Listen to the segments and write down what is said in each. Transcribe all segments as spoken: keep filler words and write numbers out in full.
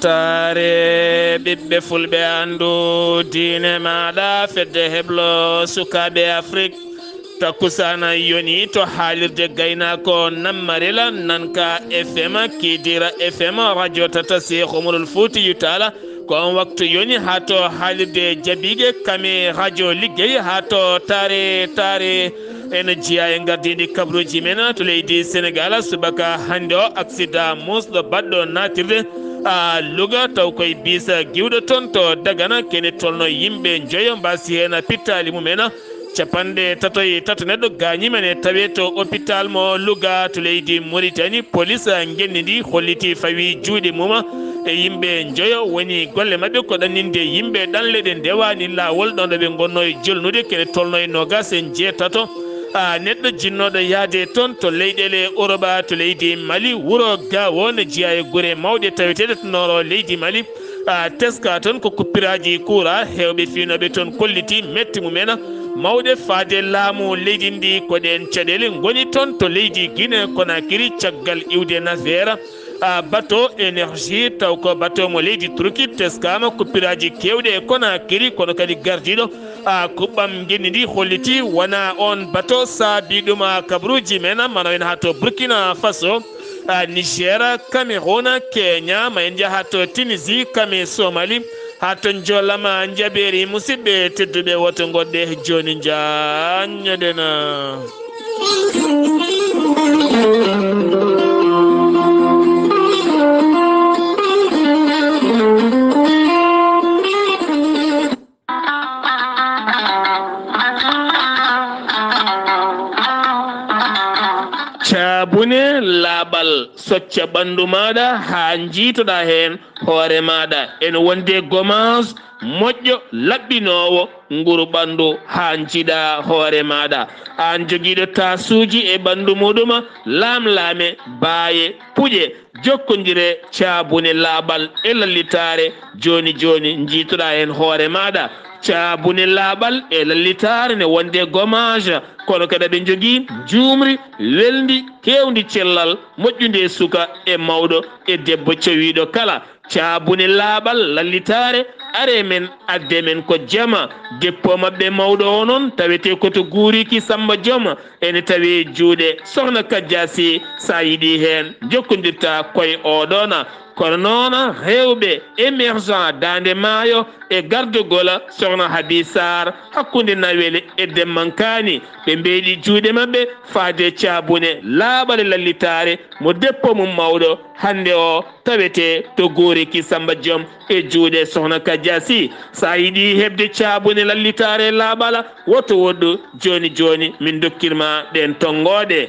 Taare ɓiɓɓe fulɓe, anndu diine maaɗa, fedde heblo sukaaɓe Afrik. Takkusaana yoni to haalirde gaynaako Nammarila, Nanka F M, Kidira F M, radio tata Seex Umarul Fuutiyu Taala. Ko on waktu yoni haa to haalirde Jabiige Kame radio liggey, haa to taare taare. En jiya e ngardiindi kabaruuji men to leydi Senegaal. Subaka hannde o, accident muusɗo baɗɗo naatirde, a, Louga, taw koye biisa giwɗo toon to Dagana, kene tolno yimɓe njoyo mbaasi heen pittaali mumen. Capanɗe tato e tato neɗɗo gaañii men e tawee to hôpital mo Louga to leydi Mauritanie. Police, a, ngenndi ndi holliti fawi juuɗe mum e yimɓe njoyo. Woni golle maɓɓe ko ɗanninde yimɓe ɗanle ɗe ndewaani laawol ɗon ɗo ɓe ngonnoo e jolnude, kene tolno e noogaas e jeetato. A, neɗɗo jinnooɗo yahde toon to leyɗeele Europe, to leydi Mali, wuro Gaawo, ne jeyaa e gure mawɗe taweteeɗe to nooro leydi Mali. A, teska toon ko kuppiraaji kuura, heewɓe fiinooɓe toon kolliti metti mumen mawɗe faade laamu leydi ndi. Ko ɗeen caɗeele ngoni toon to leydi Guinée Conakry caggal iwde nafeera, a, bateau énergie, taw ko bateau mo leydi Turki, teskaama kuppiraaji keewɗi e Conakry, kono kadi gardiiɗo, a, kuɓɓam ngenndi ndi holliti wona oon bateau saabi ɗum, a, kabaruuji men, ma en haa to Burkina Faso, a, Niger, Cameroun, Kenya, ma en njaha haa to Tunisie, Kame, Somali, haa to Njolama, Njabeeri. Musidɓe tedduɓe, woto ngoɗɗe jooni, njaññoɗen. Caabune laaɓal, socca ɓanndu maaɗa haa njiitoɗaa heen hoore maaɗa. Ene wonde gomaas moƴƴo, laɓɓinoowo nguru ɓanndu haa njiiɗaa hoore maaɗa. Aan jogiiɗo taasuuji e ɓanndu muɗum, laamlaame, baaye, puƴe, jokkondire caabune laaɓal e lallitaare. Jooni jooni, njiitoɗaa heen hoore maaɗa. Caabune laaɓal e lallitaare ne wonde gomaas, kono kadi aɓe njogii njuumri welndi, keewndi cellal, moƴƴundi e suka e mawɗo e debbo cowiiɗo kala. Caabune laaɓal lallitaare, are men, adde men ko jama. Deppo maɓɓe mawɗo o noon tawetee ko to Guuriki Samba Joom, ene tawi juuɗe Sohna Kajja Sy. So a yiɗi heen, jokkondirta koye oɗoona. Kono noon, rewɓe émergent Daande Maayo e gardogol Sohna Habi Sarr hakkunde Nawel e Demmankaani, ɓe mbeyɗi juuɗe maɓɓe faade caabune laaɓal e lallitaare mo deppo mum mawɗo hannde o tawetee to Guuriki Samba Joom e juuɗe Sohna Kajja Sy. So a yiɗi heɓde caabune lallitaare laaɓal, woto woɗɗu, jooni jooni min ndokkir ma ɗeen tonngooɗe.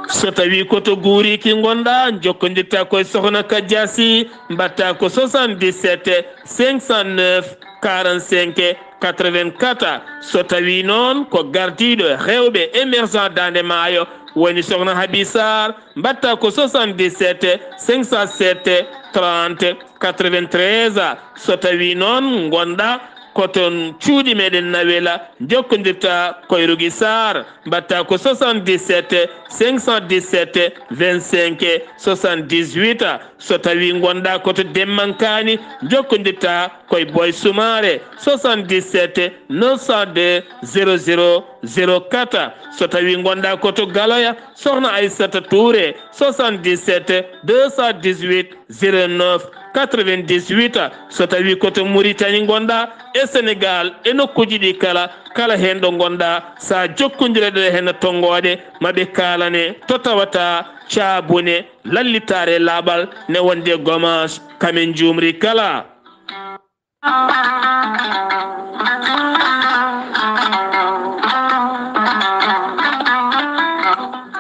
So tawi ko to Guuriki ngonɗa, jokkondirta koye Sohna Kajja Sy, mbatta ko soixante-dix-sept cinq cent neuf quarante-cinq quatre-vingt-quatre. So tawi noon ko gardiiɗo rewɓe émergent Daande Maayo woni Sohna Habi Sarr, mbatta ko soixante-dix-sept cinq cent sept trente quatre-vingt-treize. So tawi noon ngonɗa ko toon cuuɗi meɗen Nawela, jokkondirta koye Rugi Sarr, mbatta ko soixante-dix-sept cinq cent dix-sept vingt-cinq soixante-dix-huit. So tawi ngonɗa ko to Demmankaani, jokkondirta koye Boy Soumaré, soixante-dix-sept neuf cent deux zéro zéro zéro quatre. So tawi ngonɗa ko to Galoya, Sohna Aissata Touré, soixante-dix-sept deux cent dix-huit zéro neuf quatre-vingt-dix-huit. So tawi ko to Mauritanie ngonɗa, e Sénégal, e nokkuuji ɗi kala, kala heen ɗo ngonɗa, so a jokkondirat e heen tonngooɗe, ma ɓe kaalane to tawata caabune lallitaare laaɓal ne wonde gomaas, kamen njuumri kala.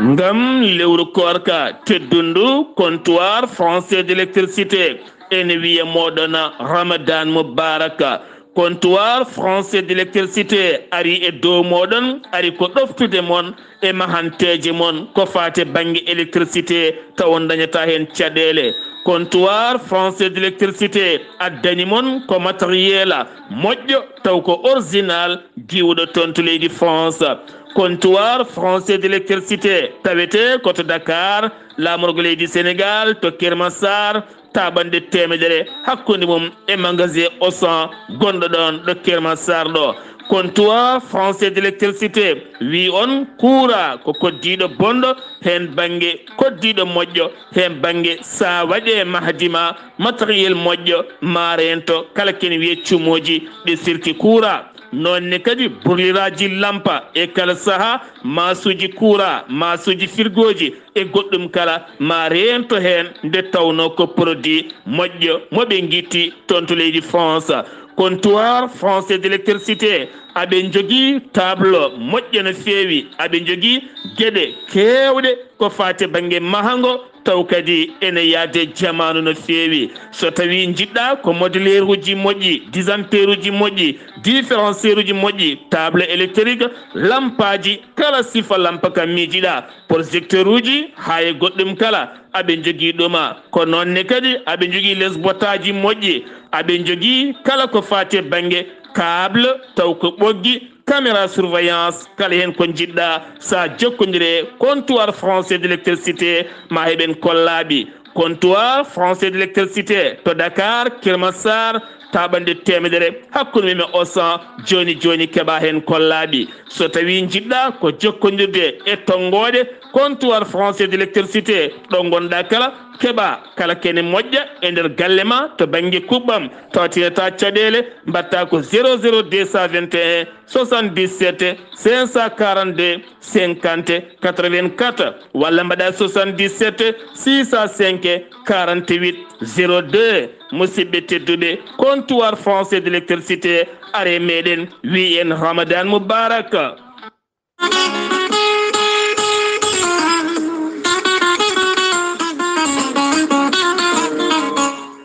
Ngam lewru koorka teddundu, Comptoir Français d'Électricité ene wiya mooɗon Ramadan Mubarak. Comptoir Français d'Électricité ari e dow mooɗon, ari ko ɗoftude mon e mahanteeje mon ko faati e bannge électricité, taw on ndañataa heen caɗeele. Comptoir Français d'Électricité addani mon ko matériel moƴƴo, taw ko original, giwuɗo toon to leydi France. Comptoir français d'électricité tawetee ko to Dakar, laamorgo leydi Senegaal, to Kermassar, taaɓannde teemedere hakkunde mum e magasin Auchan gonɗo ɗoon ɗo Kermassar ɗo. Comptoir français d'électricité wi on kuuraa ko koddiiɗo bonɗo, heen bannge koddiiɗo moƴƴo, heen bannge so a waɗi e mahdi ma matériel moƴƴo, ma reento kala kene wiyee cumooji ɗi sirki kuuraa. Noon ne kadi burliraaji lampa e kala sahaa, maasuuji kuuraa, maasuuji firgooji e goɗɗum kala, ma reento heen nde tawnoo ko produit moƴƴo mo ɓe ngitti toon to leydi France. Comptoir français d'électricité, aɓe njogii tableau moƴƴo no feewi, aɓe njogii geɗe keewɗe ko faati bannge mahango, taw kadi ene yahde jamaanu no feewi. So tawii njiɗɗaa ko moduleeruuji moƴƴi, disjoncteeruuji moƴƴi, différencieuruuji moƴƴi, table électrique, lampaaji, kala sifa lampa ka miijiɗaa, projecteuruuji, haa e goɗɗum kala, aɓe njogii ɗuma. Ko noon ne kadi aɓe njogii lesbotaaji moƴƴi, aɓe njogii kala ko faati e bannge câble, taw ko ɓoggi, caméra surveillance, kala heen ko njiɗɗaa, so a jokkondire comptoir français d'électricité, ma heɓen kollaaɓi. Comptoir français d'électricité to Dakar, Kermassar, taaɓannde teemedere hakkunde mum e Auchan, jooni jooni keɓa heen kollaaɓi. So tawii njiɗɗaa ko jokkondirde e tonngooɗe comptoir français d'électricité ɗo ngonɗaa kala, keɓa kala kene moƴƴa e nder galle ma to bannge kuɓɓam, tawtirata caɗeele, mbaɗta ko zéro zéro deux cent vingt et un soixante-dix-sept cinq cent quarante-deux cinquante quatre-vingt-quatre, walla mbaɗa soixante-dix-sept six cent cinq quarante-huit zéro deux. Musidɓe tedduɓe, comptoir français d'électricité, are meɗen wi en Ramadan Mubarak.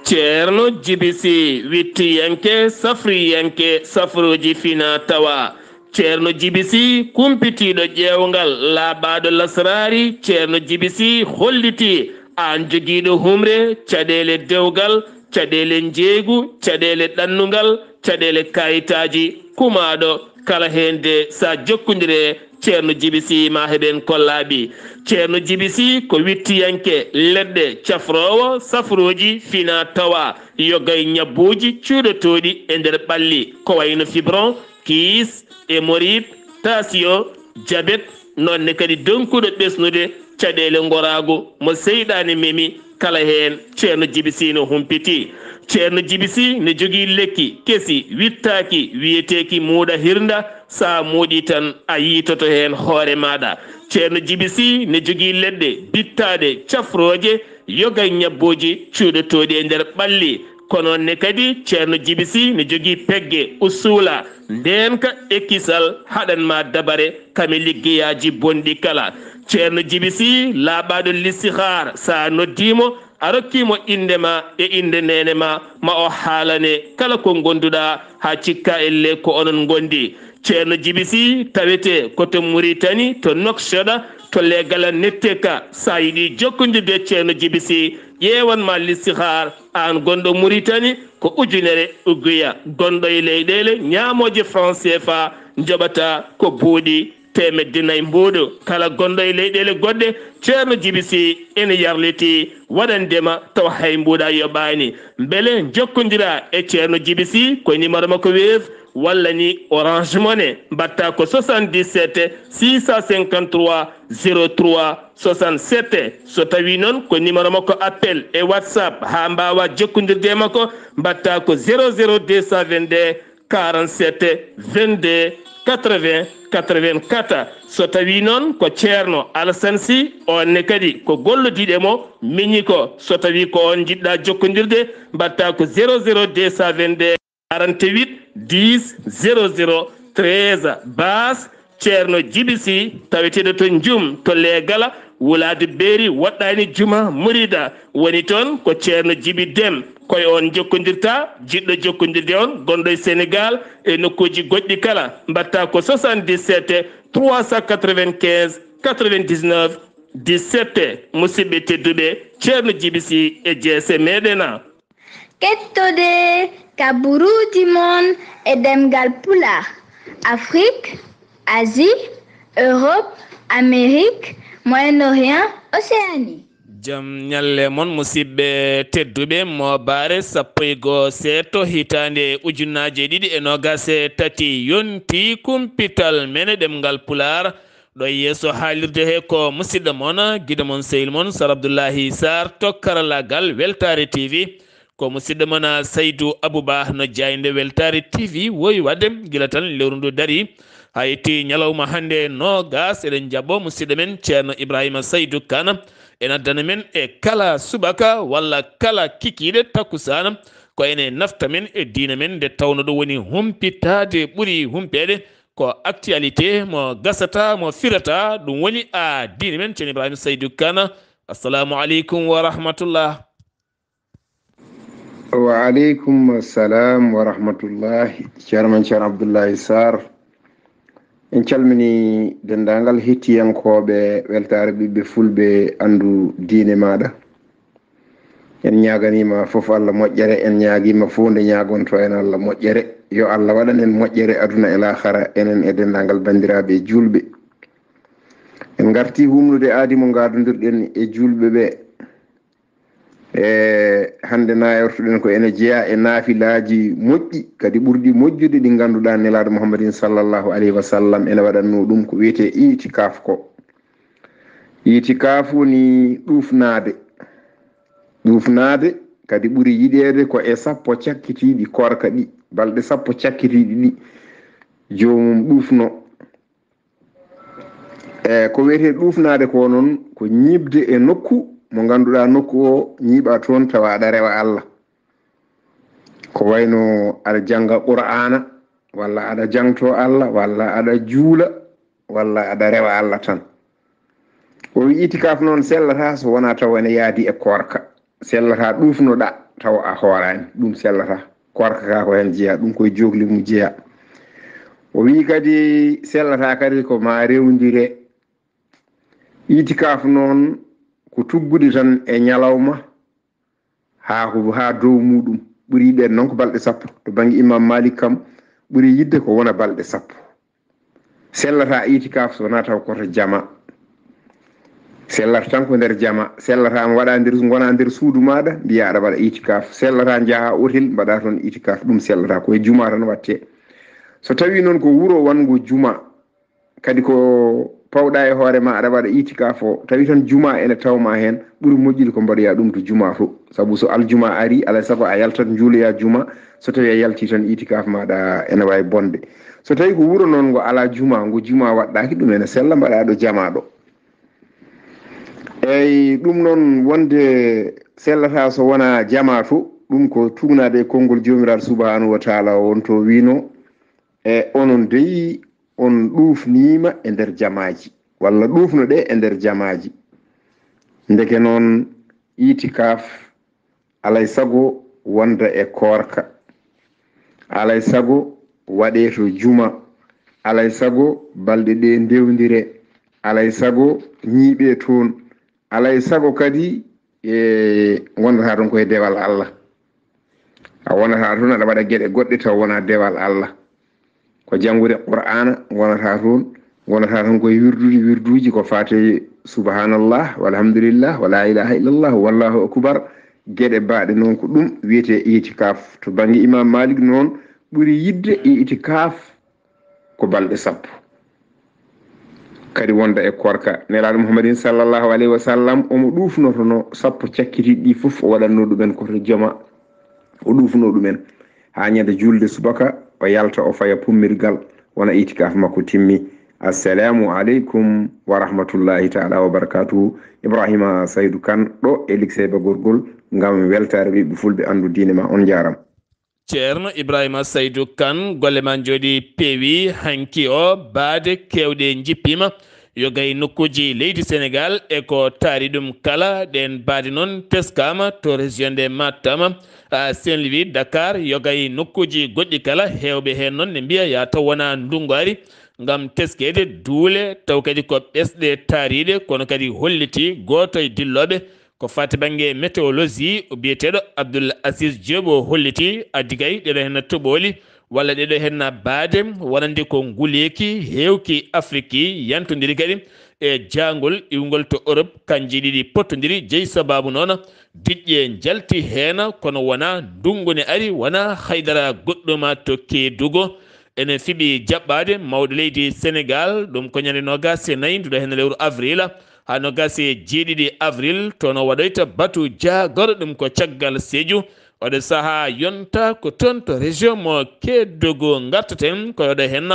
Ceerno Jibi Si, wittiyanke, safriyanke, safrooji fina tawa. Ceerno Jibi Si, kumpitiiɗo ƴeewngal, laaɓaaɗo lasraari. Ceerno Jibi Si hollitii aan jogiiɗo humre, caɗeele dewgal, caɗeele njeeygu, caɗeele ɗannungal, caɗeele kayitaaji, kumaaɗo kala heen de, so a jokkondire Ceerno Jibi Si, ma heɓen kollaaɓi. Ceerno Jibi Si ko wittiyanke leɗɗe, cafroowo safrooji fina tawa, yoga e ñabbuuji cuuɗotooɗi e nder ɓalli, ko wayno fibron, kiis, hémorroïde, tension, jabet, noon ne kadi donkuɗo ɓesnude caɗeele ngoraagu mo seyɗaane memi, kala heen Ceerno Jibi Si no humpiti. Ceerno Jibi Si ne jogii lekki kesi wittaaki, wiyeteeki muuɗa hirnda, so a muuɗii tan a yiitoto heen hoore maaɗa. Ceerno Jibi Si ne jogii leɗɗe bittaaɗe cafrooje, yoga e ñabbuuji cuuɗotooɗi e nder ɓalli. Ko noon ne kadi Ceerno Jibi Si ne jogii pegge, usuula, ndeenka e kisal, haɗan ma dabare kame liggeyaaji bonɗi kala. Ceerno Jibi Si laaɓaaɗo listihaar, so a noddii mo, a rokkii mo innde ma e innde neene ma, ma o haalane kala ko ngonduɗaa, haa cikka elle ko onon ngondi. Ceerno Jibi Si tawetee ko to Muritani, to Nouakchott, to Leegala Netteka. So a yiɗii jokkondirde e Ceerno Jibi Si, ƴeewan ma listihaar, aan gonɗo Muritani, ko ujunere uguya, gonɗo e leyɗeele ñaamooje franc C F A, njoɓata ko buuɗi teemedde nayi mbuuɗu. Kala gonɗo e leyɗeele goɗɗe, Ceerno Jibi Si ene yarlitii waɗandema tawa hay mbuuɗa yoɓaani. Mbele njokkondiraa e Ceerno Jibi Si ko numéro makko Wave walla ni Orange Money, mbaɗta ko soixante-dix-sept six cent cinquante-trois zéro trois soixante-sept. So tawii noon ko numéro makko appel e WhatsApp, haa mbaawaa jokkondirde e makko, mbaɗta ko zéro zéro deux cent vingt-deux quarante-sept vingt-deux quatre-vingts quatre-vingt-quatre. So tawii noon ko Ceerno Alassane Sy, oon ne kadi ko gollodiiɗo e mo, miñi ko, so tawii ko oon njiɗɗaa jokkondirde, mbaɗta ko zéro zéro deux cent vingt-deux quarante-huit dix zéro zéro treize. Baas Ceerno Jibi Si, taweteeɗo to Njum, to Leegala, wulaadu Beeri, woɗɗaani Juma Murida, woni toon ko Ceerno Jibi Dem. Ko e oon jokkondirta, jiɗɗo jokkondirde on, gonɗo e Senegaal e nokkuuji goɗɗi kala, mbaɗta ko soixante-dix-sept trois cent quatre-vingt-quinze quatre-vingt-dix-neuf dix-sept. Musidɓe tedduɓe, Ceerno Jibi Si e jeese meɗen. Kettode ka buruuji mon e ɗemngal Pulaar, Afrik, Asie, Europe, Amérique, Moyen-Orient, Océanie. Jam ñalle mon, musidɓe tedduɓe, mo baare sappo e goo seeto hitaande ujunnaaje ɗiɗi e noogaas e tati, yonti kumpital men e ɗemngal Pulaar. Ɗo yeeso haalirde he ko musidɗo mon, giɗo mon, sehil mon, Sar Abdullahi Sarr to karallaagal Weltaare T V. Ko musidɗo mon, Saydu Abuba, no jaaynde Weltaare T V wowi waɗde gila tan lewru ndu dari. Haa yetti ñalawma hannde noogaas, eɗen njaɓɓoo musidɗo men Ceerno Ibrahima Saydu Kan. Ene addana men e kala subaka walla kala kikiiɗe takkusaan, ko ene nafta men e diina men, nde tawnoo ɗum woni humpitaade ɓuri humpeede, ko actualité mo gasata, mo firata, ɗum woni a diine men, Ceerno Ibrahima Saydu Kan. Assalamu aleykum wa rahmatullah. Wa aleykum assalam wa rahmatullahi. Ceerno men Ceerno Abdullahi Sarr. En calmini denndaangal hettiyankooɓe Weltaare Ɓiɓɓe Fulɓe Anndu Diine Maaɗa. En ñaaganiima fof Allah moƴƴere, en ñaagiima fof nde ñaagonto en Allah moƴƴere. Yo Allah waɗan en moƴƴere aduna e laakara, enen e denndaangal banndiraaɓe e juulɓe. En ngarti humnude aadi mo ngaadondirɗen e juulɓe ɓe. E hannde nayortuɗen ko ene jeyaa e naafilaaji moƴƴi, kadi ɓurɗi moƴƴude ɗi ngannduɗaa Nelaaɗo Muhammadin sallallahu alayhi wa sallam ene waɗatnoo ɗum ko wiyetee itikaf ko. Itikaf woni ɗuufnaade. Ɗuufnaade kadi ɓuri yiɗeede ko e sappo cakkitiiɗi koorka ɗi, balɗe sappo cakkitiiɗi ɗi joomum ɗuufno. E ko wiyetee ɗuufnaade ko noon, ko ñiiɓde e nokku mo ngannduɗaa nokku o ñiiɓa toon tawa aɗa rewa Allah. Ko wayno aɗa jannga Qur'aana, walla aɗa jangto Allah, walla aɗa juula, walla aɗa rewa Allah tan. O wi itikaf noon sellataa so wonaa tawa ene yaadi e koorka. Sellataa ɗuufnoɗaa tawa a hooraani, ɗum sellataa. Koorka kaa ko heen jeyaa, ɗum koye jookli mum jeyaa. O wi kadi sellataa kadi ko ma rewndire. Itikaf noon ko tuggude tan e ñalawma haa ko, haa dow muɗum. Ɓuri yiɗeede noon ko balɗe sappo. To bannge Imam Malik kam, ɓuri yiɗde ko wona balɗe sappo. Sellataa itikaf so wonaa taw ko to jama. Sellata tan ko nder jama. Sellataa mo waɗa nder, ngona nder suudu maaɗa, mbiya aɗa waɗa itikaf. Sellataa njaha hotel, mbaɗa toon itikaf. Ɗum sellataa. Ko e juma tan watte. So tawi noon ko wuro wonngo juma, kadi ko pawɗa e hoore ma aɗa waɗa itikaf o, tawi tan juma ene tawma heen, ɓuri moƴƴude ko mbaɗoya ɗum to juma to. Sabu so aljuma ari, alay sago a yaltat njuuloya juma. So tawi a yalti tan itikaf maɗa ene wawi bonde. So tawi ko wuro noon ngo ala juma, ngo juma waɗɗaki, ɗum ene sella mbaɗa ɗo jama ɗo. Eyyi, ɗum noon wonde sellata so wona jama to, ɗum ko tugnade e konngol Joomiraaɗo subhanahu wa taala o, on to wino, e onon dey on ɗuufniima e nder jamaaji, walla ɗuufnoɗe e nder jamaaji. Ndeke noon itikaf alay sago wonda e koorka, alay sago waɗe to juma, alay sago balɗe ɗe ndewndire, alay sago ñiiɓe toon, alay sago kadi e ngondata toon koye dewal Allah. A wonata toon aɗa waɗa geɗe goɗɗe taw wona dewal Allah. Ko janngude Qur'aana ngonata toon, ngonata toon koye wirdude wirduuji ko faate subhanallah, walhamdulillah, wala ilaha illallah, wallahu akbar. Geɗe baaɗe noon ko ɗum wiyetee itikaf. To bannge Imam Malik noon ɓuri yiɗde itikaf ko balɗe sappo. Kadi wonda e koorka. Nelaaɗo Muhammadin sallallahu alayhi wa sallam omo ɗuufnotono sappo cakkitiiɗi ɗi fof o waɗatno ɗumen ko to jama. O ɗuufno ɗumen haa ñande juulde subaka o yalta o faya pummirgal wona itikaf makko timmi. Assalamu aleykum wa rahmatullahi taala wa barakatuhu. Ibrahima Saydu Kan ɗo e Likseyba Gorgol ngam weltaare ɓiɓɓe fulɓe anndu diine ma. On njaarama. Ceerno Ibrahima Saydu Kan, golle ma njooɗi peewi. Hanki o baade keewɗe njippiima yoga e nokkuuji leydi Senegal e ko taari ɗum kala. Ɗeen baade noon teskaama to région de Matam, a Saint-Louis, Dakar, yoga e nokkuuji goɗɗi kala. Heewɓe heen noon ne mbiya yaa taw wonaa ndunngu ari ngam teskeede duule, taw kadi ko ɓesɗe taariiɗe, kono kadi holliti gooto e dillooɓe ko faati bannge météologie, o biyeteeɗo Abdoul Aziz Diop, o holliti a digay ɗeɗo heen toɓooli walla ɗeɗo henna baade wonande ko nguleeki heewki Afiriki yantondiri kadi e jaangol iwngol to Europe, kanji ɗiɗi pottondiri, jeyi sababu noon diƴƴe njalti heen, kono wona ndunngu ne ari, wona haydara goɗɗuma to Keedugo. Ene fiɓi jaɓɓaade mawɗo leydi Senegal, ɗum ko ñande noogaas e nayi nduɗo heen lewru avril, haa noogaas e jeeɗiɗi avril, toon o waɗoyta batu jaagorɗo, ɗum ko caggal Seju. Oɗo sahaa yonta ko toon to région mo Keedogo ngartaten, ko oɗo heen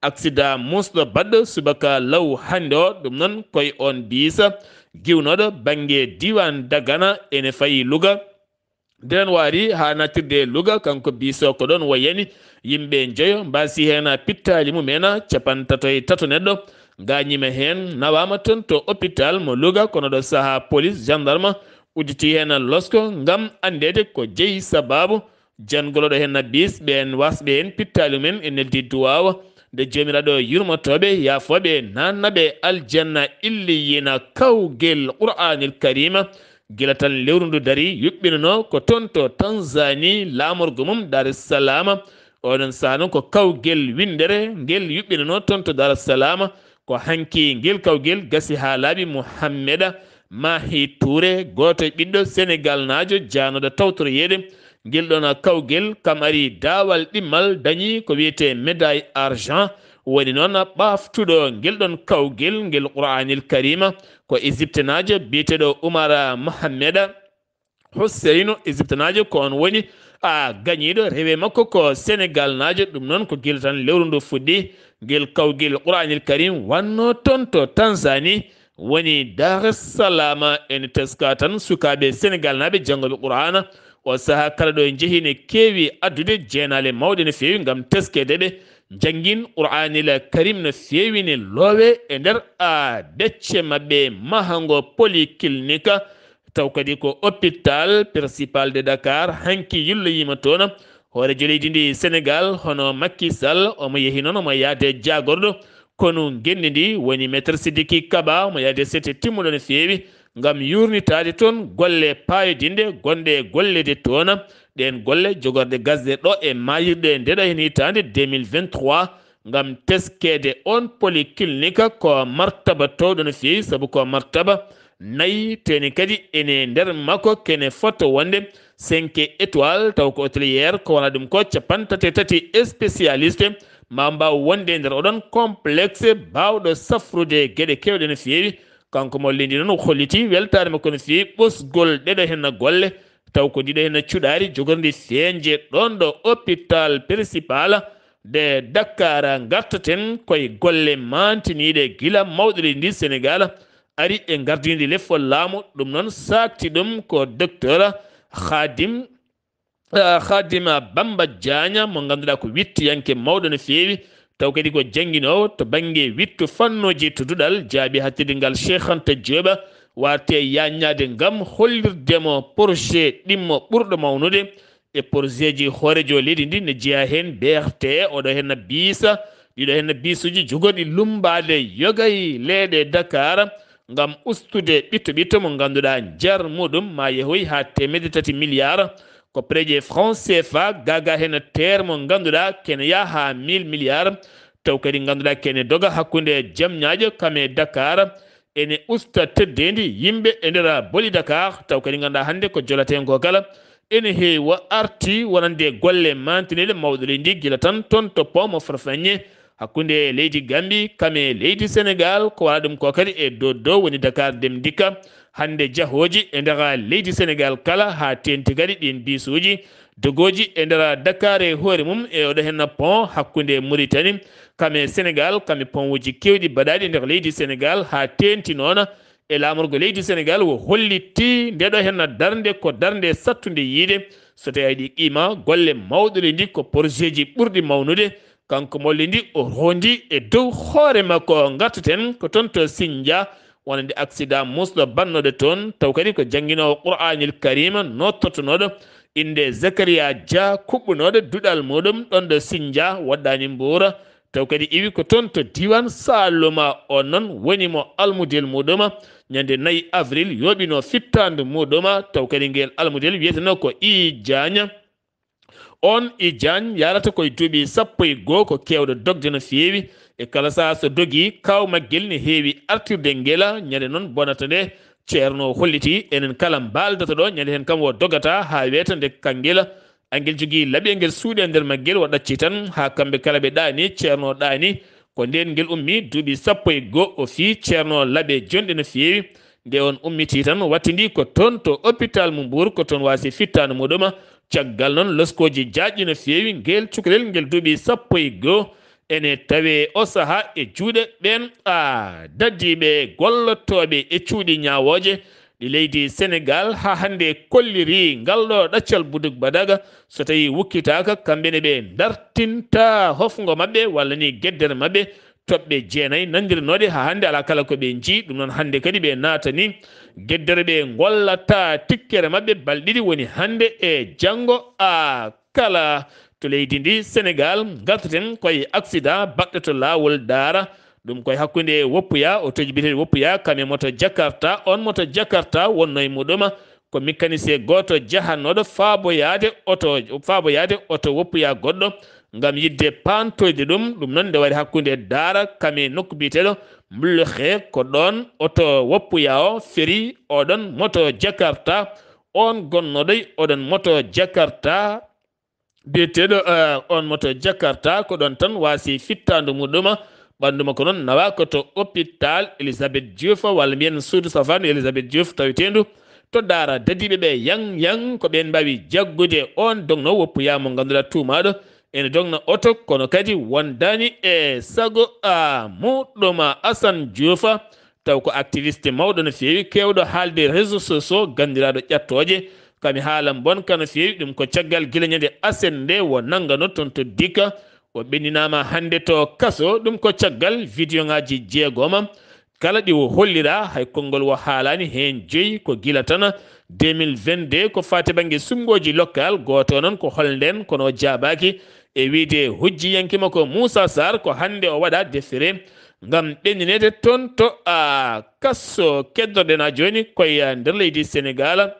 accident muusɗo baɗɗo subaka law hannde o, ɗum noon koye oon biisa giwnooɗo bannge diiwaan Dagana, ene fayi Louga. Nden waari haa nattirde e Louga, kanko biiso ko ɗoon wayani yimɓe njoyo mbaasi heen pittaali mum en, capantato e tato neɗɗo ngaañiima heen, nawaama toon to hôpital mo Louga, kono ɗo sahaa police, gendarme udditi heen losko ngam anndeede ko jeyi sababu jangoloɗo heen na biis ɓeen wasɓe heen pittaali mum en, e neldi duwaawa nde Joomiraaɗo yurmotooɓe, yaafooɓe, naannaɓe aljanna illiyina, kawgel Qur'aanil Kariima. Gila tan lewru ndu dari, yuɓɓinanoo ko toon to Tanzanie, laamorgo mum Dar es Salaam. Oɗon sahaa noon ko kawgel winndere, ngel yuɓɓinanoo toon to Dar es Salaam. Ko hanki ngel kawgel gasi haa laaɓi. Muhammeda Mahi Touré, gooto e ɓiɗɗo Senegaalnaajo jaanooɗo tawtoroyeede ngel ɗoon kawgel, kam ari daawal ɗimmal, dañi ko wiyetee médaille argent. Woni noon ɓaaftuɗo ngel ɗoon kawgel, ngel Qur'aanil Kariima, ko Ejiptenaajo biyeteeɗo Umar Mohammeda Husseynu, Ejiptenaajo, ko oon woni a gañiiɗo. Rewe makko ko Senegaalnaajo. Ɗum noon ko gila tan lewru ndu fuɗɗi, ngel kawgel Qur'aanil Kariim wannoo toon to Tanzanie, woni Dar es Salaam. Ene teska tan sukaaɓe Senegaalnaaɓe janngooɓe Qur'aana. O sahaa kala ɗo njehi ne keewi addude jeenaale mawɗe no feewi ngam teskeede ɓe, njanngin Qur'aanil Kariim no feewi, ne loowe e nder a decce maɓɓe mahango polyclinique, taw kadi ko hôpital principal de Dakar. Hanki yilloyiima toon hooreejo leydi ndi Senegal, hono Macky Sall, omo yehi noon, omo yaade jaagorɗo konu ngenndi ndi, woni Maître Sidiki Kaba, omo yaade sete timmuɗo no feewi ngam yuurnitaade toon golle paayodinɗe gonɗe e golleede toon. Ɗeen golle jogorɗe gasde ɗo e maayirɗe nde ɗo heen hitaande deux mille vingt-trois, ngam teskeede oon polyclinique ko martaba toowɗo no feewi, sabu ko martaba nayi, teeni kadi ene nder makko kene fotto wonde cinq étoiles, taw ko hôtelière, ko wona ɗum ko capanɗe tati e tati spécialiste ma mbaaw wonde e nder oɗon complexe baawɗo safrude geɗe keewɗe no feewi. Kanko mo leydi noon o holliti weltaare makko no feewi ɓosgol ɗeɗo henna golle, taw ko ndiɗo henna cuɗaari jogorndi feeñde ɗoon ɗo hôpital principal de Dakar. Ngartaten koye golle maantiniiɗe gila mawɗo leydi ndi Senegal ari e ngardiindi lefol laamu. Ɗum noon saakti ɗum ko docteur Khadim, ah, Khadim Bamba Diagne, mo ngannduɗaa ko wittiyanke mawɗo no feewi, taw kadi ko jannginoowo to bannge wittu fannuuji to duɗal jaaɓi hattirde ngal Cheikh Anta Diop, warte yaññaade ngam hollirde mo projet ɗimmo ɓurɗo mawnude e projet ji hooreejo leydi ndi, ne jeyaa heen B R T, oɗo heen na biisa, ɗiɗo heen na biisuuji jogorɗi lummbaade yoga e leyɗe Dakar ngam ustude ɓitto ɓitto mo ngannduɗaa njar muɗum ma yehoy haa teemedde tati milliard, ko prêt franc C F A, gaagaa heen teer mo ngannduɗaa kene yaha haa mille milliard, taw kadi ngannduɗaa kene doga hakkunde jam ñaaƴo kam e Dakar, ene usta teddeendi yimɓe e nder boli Dakar, taw kadi ngannduɗaa hannde ko jolaten ko kala ene heewi arti wonande golle maantiniiɗe mawɗo leydi ndi gila tan toon to pont mo Farfañe hakkunde leydi Gambi kam e leydi Senegal, ko wala ɗum ko kadi e dow dow woni Dakar Dem Dikka. Hannde jahooji e nder leydi Senegal kala haa teenti kadi ɗin bisuuji dogooji e nder Dakar e hoore mum e oɗo henna pont hakkunde Mauritanie kam e Senegal, kam e pont uji keewɗi baɗaaɗi nder leydi Senegal haa teenti noon e laamorgo leydi Senegal o hollitti ndeɗo henna darnde ko darnde sattunde yiide. So tawi aɗi qima golle mawɗo leydi ndi ko projet ji ɓurɗi mawnude, kanko mo leydi ndi o rondi e dow hoore makko. Ngartaten ko toon to Sindia wonande accident musɗo bannoɗo toon, taw kadi ko jannginoowo Qur'aanil Kariima nottotonooɗo innde Zakaria Dia, kuɓɓunooɗo duɗal muɗum ɗoon ɗo Sindia, woɗɗaani Mbuur, taw kadi iwi ko toon to diiwaan Saaluma. On noon woni mo almudel muɗum ñande nayi avril yooɓino fittaandu muɗum, taw kadi ngel almudel wiyetenoo ko Ii Jaaña. On e Diagne yarata koye duuɓi sappo e goo, ko keewɗo dogde no feewi. E kala sahaa so dogii, kaaw maggel ne heewi artirde ngela. Ñande noon bonata nde, Ceerno holliti enen kala mbaaldata ɗo, ñande heen kam o dogata haa weeta nde ka ngela. Angel jogii laɓi, ngel suuɗi e nder maggel, o ɗacci tan haa kamɓe kala ɓe ɗaani, Ceerno ɗaani. Ko ndeen ngel ummi duuɓi sappo e goo, o fii Ceerno laɓe jonɗe no feewi. Nde on ummitii tan, wattindii ko toon to hôpital mo Mbour, ko toon waasi fittaandu muɗum. Caggal noon, loskooji jaajɗi no feewi, ngeel cukalel ngel duuɓi sappo e goo ene tawee o sahaa e juuɗe ɓeen, a, dadiiɓe gollotooɓe e cuuɗi ñaawooje. Ɗi leydi Senegaal haa hannde kollirii ngal ɗo ɗaccal Buduk Badaga. So tawii wukkitaaka, kamɓe ne ɓe ndartinta hofngo maɓɓe walla ni geddere maɓɓe, toɓɓe jeenayi nanndiranooɗe haa hannde alaa kala ko ɓe njii. Ɗum noon hannde kadi ɓe naatani geddere, ɓe ngollata tikkere maɓɓe balɗe ɗiɗi woni hannde e janngo. A, kala to leydi ndi Senegaal, ngartaten koye accident baɗɗo to laawol Daara. Ɗum koye hakkunde Woppuya, otooji biyeteeɗi Woppuya, kam e moto Jakarta. On moto Jakarta wonno e muɗum ko mécanicien gooto jahannooɗo faaboyaade oto, faaboyaade oto Woppuya goɗɗo ngam yiɗde paantoyde ɗum. Ɗum noon nde wari hakkunde Daara kam e nokku biyeteeɗo Mbulloxe, ko ɗoon oto Woppuya o feri oɗon moto Jakarta. On gonnooɗo e oɗon moto Jakarta, biyeteeɗo, eh, on moto Jakarta, ko ɗoon tan waasi fittaandu muɗum. Ɓanndu makko noon nawaa ko to hôpital Elisabeth Diouf, walla mbiyen suudu safaandu Elisabeth Diouf, taweteendu to Daara. Dadiiɓe ɓe yang yang ko ɓeen mbaawi jaggude on dognoowo Woppuya mo ngannduɗaa tuumaaɗo ene dogna oto, kono kadi wondaani e sago, a, muɗum Assane Diouf. Taw ko activiste mawɗo no feewi, keewɗo haalde réseaux sociaux, ganndiraaɗo ƴattooje. Kam e haala mbonka no feewi, ɗum ko caggal gila ñande aset nde o nannganoo toon to Dikka. O ɓenninaama hannde to kaso, ɗum ko caggal vidéo ŋaaji jeegoma. Kala ɗi o holliraa, hay konngol o haalaani heen joyi, ko gila tan deux mille vingt-deux, ko faati bannge sunngooji local, gooto noon ko holnden, kono o jaabaaki. E wiyde hujjiyanke makko Moussa Sarr, ko hannde o waɗa deftere ngam ɓennineede toon to, a, kaso. Keddorɗen haa jooni koye nder leydi Senegaal.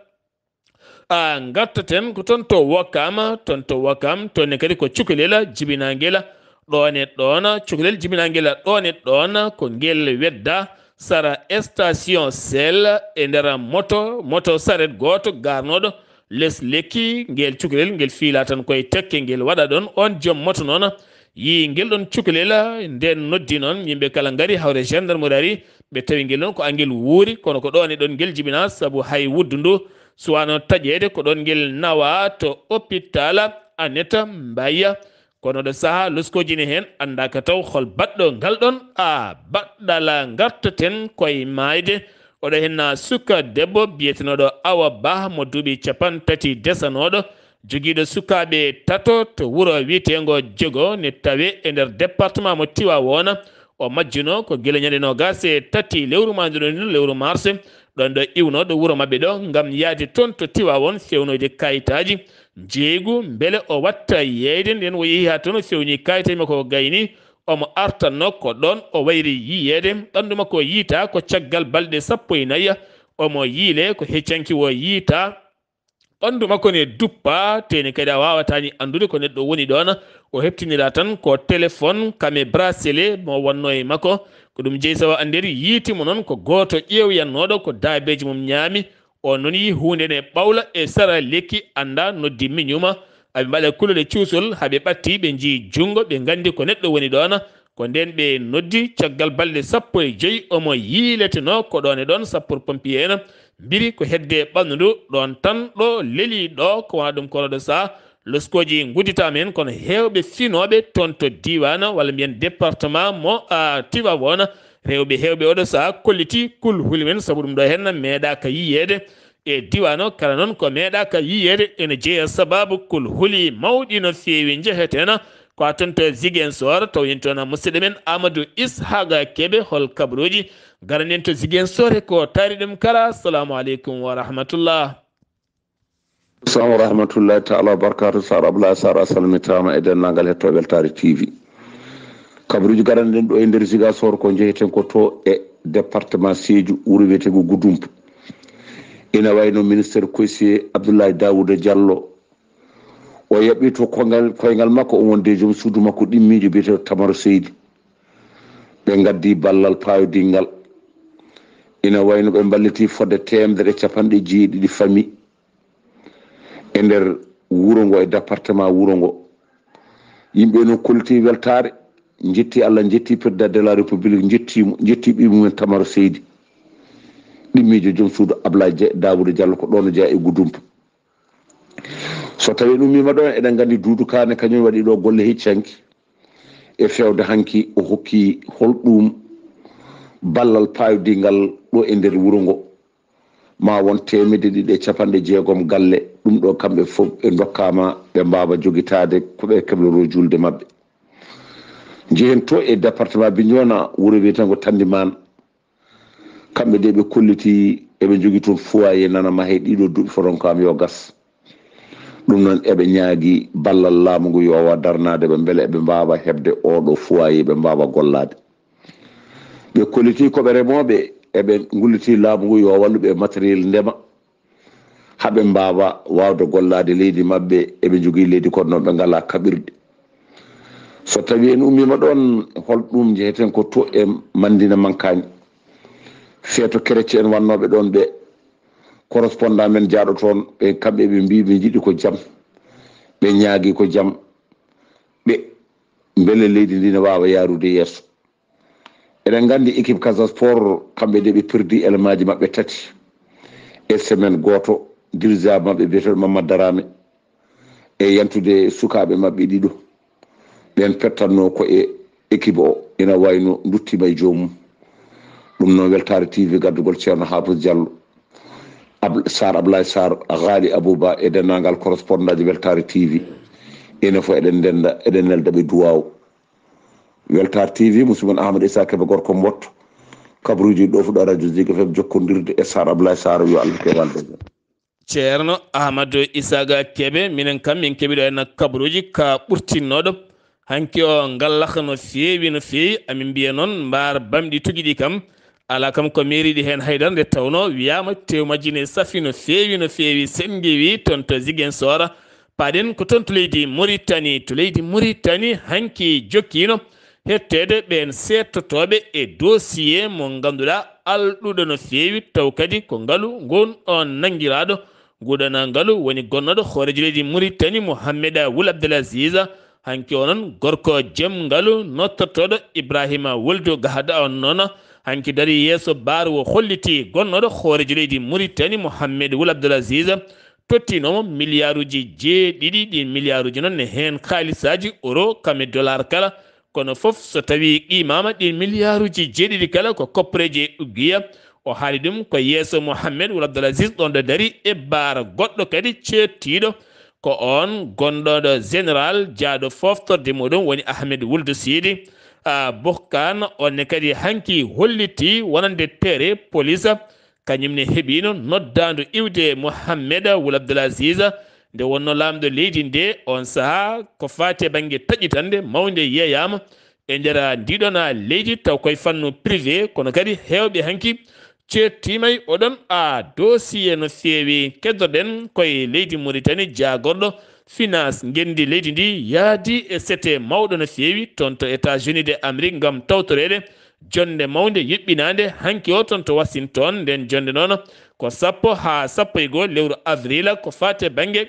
A, ngartaten ko toon to Wokam, toon to Wokam, toon ne kadi ko cukalel jibinaangel ɗoon e ɗoon, cukalel jibinaangel ɗoon e ɗoon, ko ngel wedda sara station Shell e nder moto, moto saret gooto garnooɗo les lekki, ngel cukalel ngel fiila tan koye tekke, ngel waɗa ɗoon. On joom moto noon yii ngel ɗoon cukalel, nden noddi noon yimɓe kala ngari, hawre gendarmerie ari, ɓe tawi ngel ɗoon ko angel wuuri, kono ko ɗoon e ɗoon ngel jibinaa, sabu hay wuddu ndu suwaano taƴeede, ko ɗoon ngel nawaa to hôpital Annette Mbaye. Kono ɗo sahaa loskooji ne heen anndaaka taw hol baɗɗo ngal ɗoon, a, baɗɗala. Ngartaten koye maayde. Oɗo heen na suka debbo biyetenooɗo Awa Bah mo duuɓi capanɗe tati desanooɗo, jogiiɗo sukaaɓe tato to wuro wiyeteengo Jogo ne tawee e nder département mo Tiwaawoona. O majjunoo ko gila ñande noogaas e tati lewru maa ndu ɗoo, lewru mars, ɗoon ɗo iwnoo ɗo wuro maɓɓe ɗo ngam yahde toon to Tiwaawoon fewnoyde kayitaaji njeeygu mbele o watta yeeyde. Nden o yehi haa toon o fewni kayitaaji makko ko gayni, omo artanno ko ɗoon o wayri yiyeede. Ɓanndu makko yiita ko caggal balɗe sappo e nayi omo yiile, ko heccanki o yiita. Ɓanndu makko ne duppa, tee ne kadi a waawataani anndude ko neɗɗo woni ɗoon. O heɓtinira tan ko téléphone kam e bracelet mo wonnoo e makko. Ko ɗum jeyi sawa anndiri yiiti mo noon ko gooto ƴeewyannooɗo ko daabeeji mum ñaami. O noon yii huunde ne ɓawla e sara lekki, annda, noddi miñuma. Aɓe mbaɗa kulol e cuusol, haa ɓe ɓatti, ɓe njii junngo, ɓe nganndi ko neɗɗo woni ɗoon. Ko ndeen ɓe noddi, caggal balɗe sappo e joy omo yiiletenoo ko ɗoon e ɗoon, sapeur pompier en mbiri ko hedde ɓanndu ndu. Ɗoon tan ɗo leli ɗo, ko wona ɗum kono ɗo saha loskooji ngudditaama heen, kono heewɓe finooɓe toon to diiwaan walla mbiyen département mo, a, Tivaouane, rewɓe heewɓe oɗo saha kolliti kul huli men, sabu ɗum ɗo heen meeɗaaka yiyeede e diiwaan o. Kala noon ko meeɗaaka yiyeede ene jeya sababu kul huli mawɗi no feewi njeheteena. Ko haa toon to Ziguinchor, taw en toon musidɗo men Amadou Ishaqa Kebe, hol kabaruuji? Garanen to Ziguinchor e ko taari ɗum kala. Assalamu aleykum wa rahmatullah. Assalamu wa rahmatullahi taala wa barakatuh. Sar Abdoulaye Sarr, a salmitaama e denndaangal hettooɓe Weltaare T V. Kabaruuji garanɗen ɗo e nder Ziguinchor ko njeheten ko to e département Sédhiou, wuro wiyeteengo Goudomp. Ina wayno ministére conseiller Abdoulaye Daouda Diallo, O yaɓɓi to koyngal, koyngal makko, on wonde joom suudu makko ɗimmiijo biyeteeɗo Tamaro Seydi. Ɓe ngaddi ballal paayodingal. Ina wayno ɓe mballiti fodde teemedere e capanɗe jeeɗiɗi famille e nder wuro ngo, e département wuro ngo. Yimɓe no kolliti weltaare, njetti Allah, njetti président de la République, njetti mo, njetti ɓii mumen Tamaro Seydi. Ɗimmiijo joom suudu Ablaye Dia-, Daouda Diallo ko ɗoon o jeyaa e Goudomp. So tawii en ummiima ɗoon, eɗen nganndi Duudu Kaane kañum waɗi ɗo golle hecci hanki. E feewde hanki o hokki holɗum ballal paayodingal ɗo e nder wuro ngo. Ma won teemedde ɗiɗi e capanɗe jeegom galle, ɗum ɗo kamɓe fof ɓe ndokkaama ɓe mbaawa jogitaade ko ɓe kebloroo juulde maɓɓe. Njehen to e département Bignona, wuro wiyeteengo Tandimana. Kamɓe de ɓe kolliti eɓe njogii toon foyer nana mahee ɗiɗo duuɓi fotonkaam yo gas. Ɗum noon eɓe ñaagi ballal laamu ngu yo wa darnaade ɓe mbele eɓe mbaawa heɓde oɗo foyer ɓe mbaawa gollaade. Ɓe kolliti ko ɓe remooɓe, eɓe ngulliti laamu ngu yo wallu ɓe matériel ndema, haa ɓe mbaawa waawde gollaade leydi maɓɓe. Eɓe njogii leydi kono noon ɓe ngalaa kaɓirɗe. So tawii en ummiima ɗoon, holɗum njeheten ko to e Mandina Mankaañ. Feeto kerecen wannooɓe ɗoon ɓe, correspondant men jaaɗo toon, ɓe kamɓe ɓe mbii ɓe njiɗi ko jam, ɓe ñaagi ko jam, ɓe mbele leydi ndi ne waawa yaarude yeeso. Eɗen nganndi équipe Casa Sport, kamɓe de ɓe perdi élément ji maɓɓe tati e semaine gooto, dirigeant maɓɓe biyeteeɗo Mamad Darame e yantude sukaaɓe maɓɓe ɗiɗo. Ɓeen pettanno ko e équipe o, ina wayno nduttiima e joomum. Ɗum noon Weltaare T V gaddugol Ceerno Haafis Diallo, Ab-, Sarr Ablaye Sarr, Ghali Abouba e denndaangal correspondant ji Weltaare T V. Enen fof eɗen ndennda, eɗen nelda ɓe duwaaw. Weltaare T V, musidɗo mon Ahmad Issa Kebe gorko Mbotto, kabaruuji ɗo fuɗa radio Zik F M jokkondirde e Sarr Ablaye Sarr, yo Allah kewal de. Ceerno Ahmadu Isaaga Kebe, minen kam min keɓi ɗo henna kabaruuji ka ɓurtinnooɗo. Hanki o ngallaka no feewi, no feewi. Amin mbiya noon mbaar bamɗi tugi ɗi kam. Alaa kam ko meeriiɗi heen haydara nde tawnoo wiyaama tew majji ne safi no feewi, no feewi. Sen ngewi toon to Ziguinchor, paaɗen ko toon to leydi Mauritanie. To leydi Mauritanie hanki jokkiino hetteede ɓeen seettotooɓe e dossier mo ngannduɗaa alɗuɗo no feewi, taw kadi ko ngalu ngon ɗoon nanngiraaɗo. Nguɗana ngalu woni gonnooɗo hooreejo leydi Mauritanie, Mohamed Wul Abdelaziz. Hanki o noon gorko jemngalu nottortooɗo Ibrahima Wuldu Gahada on noon hanki darii yeeso baar o holliti gonnooɗo hooreejo leydi Mauritanie, Mohamed Wul Abdelaziz, tottiinoo mo miliyaaruuji jeeɗiɗi. Ɗiin miliyaaruuji noon ne heen kaalisaaji euro kam e dollar kala. Kono fof so tawii qiimaama ɗiin miliyaaruuji jeeɗiɗi kala ko kopporeeji e uggiya. O haali ɗum ko yeeso Mohamed Wul Abdelaziz ɗoon ɗo darii e baar goɗɗo kadi ceettiiɗo. Ko oon gonnooɗo général jaaɗo fooftorde muɗum woni Ahmed Wuldu Siidi, ah, Bohkan. Oon ne kadi hanki hollitii wonande tere police. Kañum ne heɓiino noddaandu iwde Mohamed Wul Abdelaziz nde wonnoo laamɗo leydi nde. Oon sahaa ko faati e bannge taƴitannde mawnde yeeyaama e nder ndiɗon leydi, taw koye fannu privé, kono kadi heewɓe hanki ceettiima e oɗon a dossier no feewi. Keddoɗen koye leydi Mauritanie, jaagorɗo finance ngenndi leydi ndi yaadi e sete mawɗo no feewi toon to États-Unis de Amérique ngam tawtoreede jonnde mawnde yuɓɓinaande hanki o toon to Washington. Nden jonnde noon ko sappo haa sappo e goo lewru avril, ko faati e bannge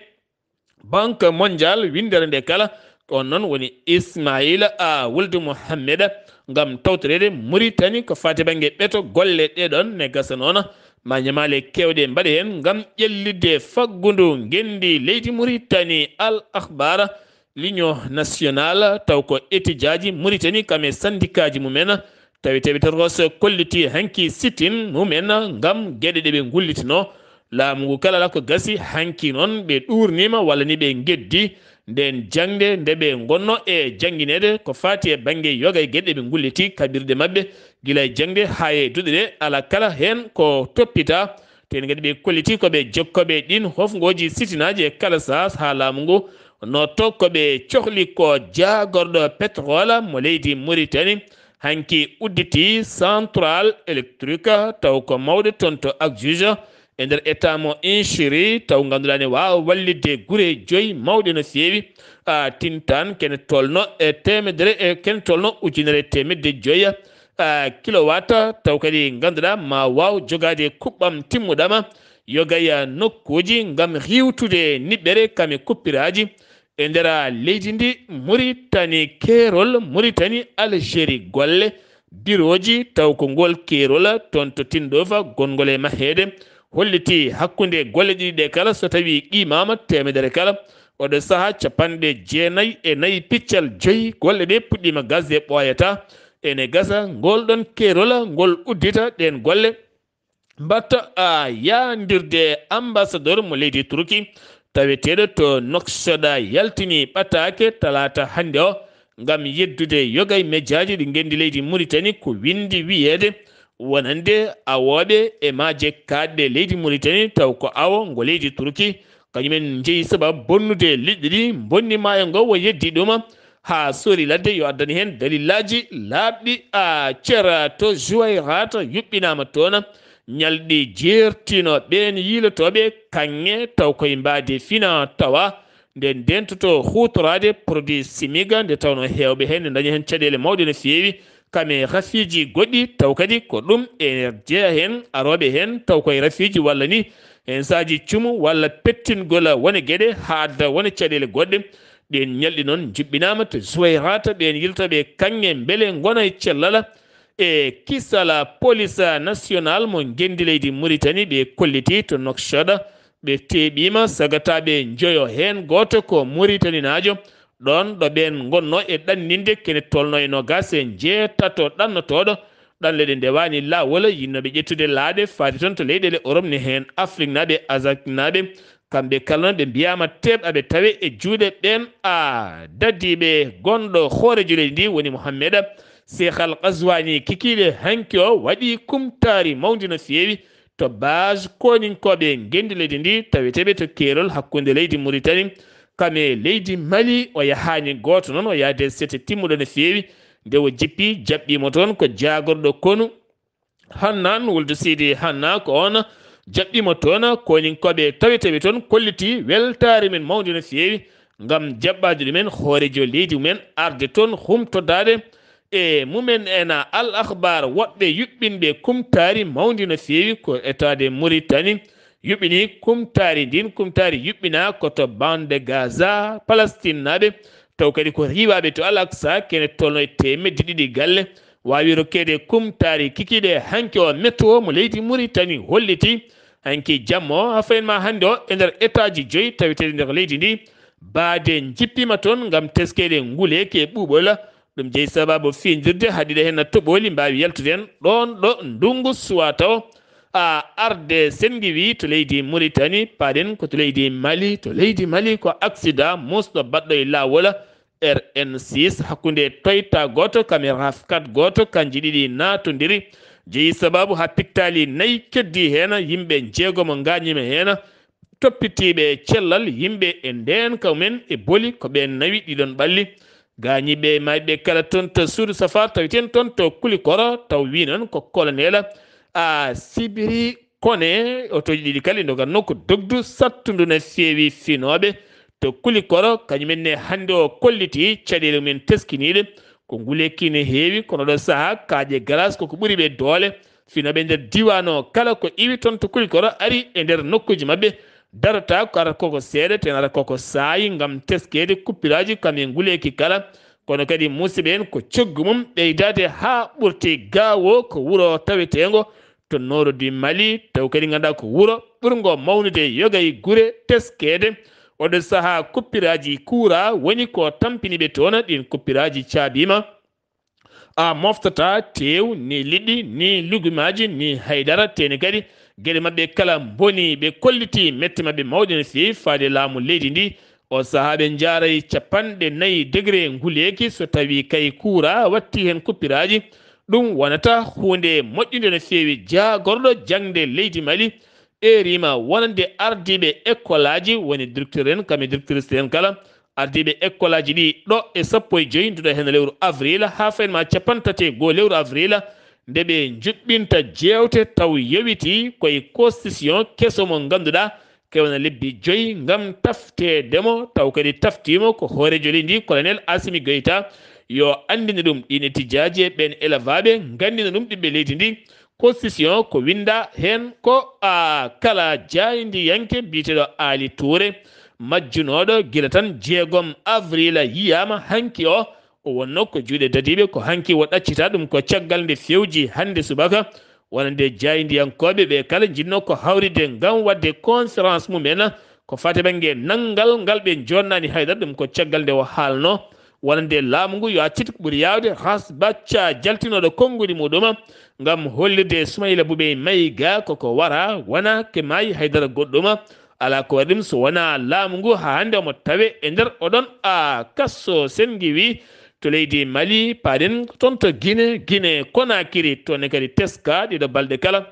Banque Mondiale winndere nde kala. Ko on noon woni Ismaila a Wuldu Mohammed ngam tawtoreede Mauritanie ko faati e bannge ɓeto golle ɗee ɗoon ne gasa noon. Ma ñamaale keewɗe mbaɗe heen ngam ƴellitde faggundu ngenndi leydi Mauritanie. Al Akhbar, L'Union Nationale, taw ko etijaaji Mauritanie kam e sandikaaji mumen, tawi tawi Petros kolliti hanki sitin mumen ngam geɗe ɗe ɓe ngullitinoo. Laamu ngu kala alaa ko gasi, hanki noon ɓe ɗuurniima walla ni ɓe ngeddi ndeen jaŋde nde ɓe ngonnoo e janngineede ko faati e bannge yoga e geɗe ɗe ɓe ngulliti kaɓirɗe maɓɓe gila e jaŋde haa e duɗe ɗe. Alaa kala heen ko toppitaa. Te en kadi ɓe kolliti ko ɓe jokkooɓe ɗiin hofngooji sitinaaji e kala sahaa haa laamu ngu notto ko ɓe cohli ko jaagorɗo pétrole mo leydi Mauritanie hanki udditi centrale électrique taw ko mawɗo toon to Agjuj e nder état mo Inchiri, taw ngannduɗaa ne waawa wallitde gure joyi mawɗe no feewi. A tintan kene tolno e teemedere, e kene tolno ujunere e teemedde joyi, a, kilowata, taw kadi ngannduɗaa ma waaw jogaade kuɓɓam timmuɗama, yogaya nokkuuji ngam riiwtude niɓɓere kam e kuppiraaji e nder leydi ndi. Muritani keerol, Muritani Algérie golle birooji, taw ko ngol keerol toon to Tindofa gonngol e maheede, holliti hakkunde golle ɗiɗi ɗe kala, so tawi qiimaama teemedere kala, oɗo sahaa capanɗe jeenayi e nayi piccal joyi golle ɗe puɗɗiima gasde, ɓooyata. Ene gasa ngol ɗon keerol ngol uddita ɗeen golle, mbatta a yaandirde. Ambassadeur mo leydi Turki taweteeɗo to Nouakchott yaltini ɓataake talaata hannde o ngam yeddude yoga e mejaaji ɗi ngenndi leydi Muritani ko winndi wiyeede wonande awooɓe e maaje kaaɗɗe leydi Muritani, taw ko awo ngo leydi Turki kañumen njeyi sababu bonnude liɗɗi ɗi, bonni maayo ngo, wo yeddi ɗuma haa sori ladde, yo addani heen dalillaaji laaɓɗi. A cera to Juwayrat yuɓɓinaama toon ñalɗi jeertino ɓeen yiilotooɓe kaŋŋe, taw koye mbaadi fina tawa nde ndentoto huutoraade produit chimique, nde tawno heewɓe heen ne ndaña heen caɗeele mawɗe no feewi, kam e rafiiji goɗɗi, taw kadi ko ɗum e jeya heen, arooɓe heen, taw koye rafiiji walla ni heen saaji cumu walla pettingol wone geɗe, haa adda wone caɗeele goɗɗe. Ɗeen ñalɗi noon njuɓɓinaama to Juwayrata, ɓeen yiltooɓe kaŋŋe mbele ngona e cellal e kisal. Police national mo ngenndi leydi Muritani ɓe kolliti to Nouakchott, ɓe teeɓiima sagataaɓe njoyo, heen gooto ko Muritaninaajo, ɗoon ɗo ɓeen ngonnoo e ɗanninde kene tolno e noogaas e njeetato ɗannotooɗo ɗanle ɗe ndewaani laawol, yinnooɓe ƴettude laaɗe faade toon to leyɗeele Europe ne, heen Afriknaaɓe, Asiatnaaɓe. Kamɓe kala noon ɓe mbiyaama teeɓ aɓe tawe e juuɗe ɓeen a dadiiɓe. Gonɗo hooreejo leydi ndi woni Mohammeda Cheikh Al Ghazouani, kikiiɗe hanki o waɗi kumtaari mawndi no feewi to base kooninkooɓe ngenndi leydi ndi, taweteeɓe to keerol hakkunde leydi Muritani kam e leydi Mali. O yahaani gooto noon, o yahde sete timmuɗo no feewi. Nde o jippi, jaɓɓiimo toon ko jaagorɗo konu Hannaan, wuldu Sidi Hanna, ko oon jaɓɓiimo toon. Kooninkooɓe taweteeɓe toon kolliti weltaare men mawnde no feewi ngam jaɓɓaade ɗumen hooreejo leydi mumen arde toon humtodaade e mumen en. Al Akhbar, woɗɓe yuɓɓinɓe kumtaari mawndi no feewi ko etaade Muritani yuɓɓini kumtaari ndin. Kumtaari yuɓɓina ko to bande Gaza, Palestinnaaɓe, taw kadi ko riiwaaɓe to Al Aqsa, kene tolno e teemedde ɗiɗi galle waawi rokkeede kumtaari kikiiɗe. Hanki o, météo mo leydi Muritani holliti hanki jamma o, haa fayin ma hannde o, e nder etaaji joyi taweteeɗi nder leydi ndi, baade njippiima toon ngam teskeede nguleeki e ɓuuɓol. Ɗum jeyi sababu fiindirde, haɗiiɗe heen toɓooli mbaawi yaltude en ɗoon ɗo ndunngu suwaa taw a arde senngiwi to leydi Muritani, paaɗen ko to leydi Mali. To leydi Mali ko aksida muusɗo baɗɗo e laawol R N six hakkunde Toyota gooto kam e raf kat gooto, kanji ɗiɗi naatondiri, jeyi sababu haa pittaali nayi keddi heen, yimɓe njeegomo ngaañiima heen. Toppitiiɓe cellal yimɓe e ndeenka mumen e boli ko ɓeen nawi ɗiɗon ɓalli. Gaañiiɓe e maayɓe kala toon to suudu safa tawiteen toon to Kulikoro, taw wii noon ko kolonel a sibiri kone. Otooji ɗiɗi kala ndoganno ko dogdu sattundu no feewi finooɓe to Kulikoro, kañumen ne hannde o kolliti caɗeele mumen teskiniiɗe. Ko nguleeki ne heewi, kono ɗo sahaa kaaƴe galas koko ɓuri ɓe doole. Finooɓe nder diiwaan o kala ko iwi toon to Kulikoro ari e nder nokkuuji maɓɓe, darata ko ara koko seeɗa, tena ara koko saayi ngam teskeede kuppiraaji kam e nguleeki kala. Kono kadi, musidɓe en, ko coggu mum ɓeydaade haa ɓurti. Gaawo ko wuro taweteengo to Nord du Mali, taw kadi ngannduɗaa ko wuro ɓurngo mawnude yoga e gure teskeede. Oɗo sahaa kuppiraaji kuuraa woni ko tampini ɓe toon. Ɗiin kuppiraaji caabiima. A moftata teew, ni liɗɗi, ni lugumaaji, ni haydara, teni kadi geɗe maɓɓe kala mboni. Ɓe kolliti mette maɓɓe mawɗe no feewi faade laamu leydi ndi. O sahaa ɓe njaaray capanɗe nayi degre nguleeki, so tawi kay kuuraa watti heen kuppiraaji. Ɗum wonata huunde moƴƴunde no feewi. Jaagorɗo jaŋde leydi Mali ɓeeriima wonande ardiiɓe ekkolaaji, woni directeur en, kam e directrice en kala, ardiiɓe ekkolaaji ɗi ɗo e sappo e joy nduɗo heen lewru avril haa fayin ma capanɗe tati e goo lewru avril, nde ɓe njuɓɓinta jeewte taw yowitii koye constitution keso mo ngannduɗaa kewana lebbi joyi ngam tafteede mo, taw kadi taftiimo ko hooreejo leydi ndi, Colonel Assimi Goïta, yo anndine ɗum ɗiin e tijjaaji e ɓeen elevaaɓe, nganndina ɗum ɓiɓɓe leydi ndi. Constitution ko winnda heen ko a kala jaayndiyanke biyeteeɗo Aali Tuure, majjunooɗo gila tan jeegom avril yiyaama hanki o, o wonno ko juuɗe dadiiɓe, ko hanki o ɗaccita ɗum ko caggal nde fewji hannde subaka. Wonande jaayndiyankooɓe ɓe kala njiɗno ko hawride ngam waɗde conférence mum en ko fate bannge nanngal ngal ɓe joɗnaani haydara, ɗum ko caggal nde o haalno. Wonande laamu ngu yo accit ko ɓuri yaawde Ras Bacha jaltinooɗo konnguɗi muɗum ngam hollirde Sumayla Bubey Mayga koko wara, wona ke maayi haydara goɗɗum. Alaa ko waɗi ɗum so wonaa laamu ngu haa hannde omo tawe e nder oɗon a kaso. Sen ngiwi to leydi Mali, paaɗen ko toon to Gine, Gine Konakiri, toon ne kadi teska ɗiɗo balɗe kala.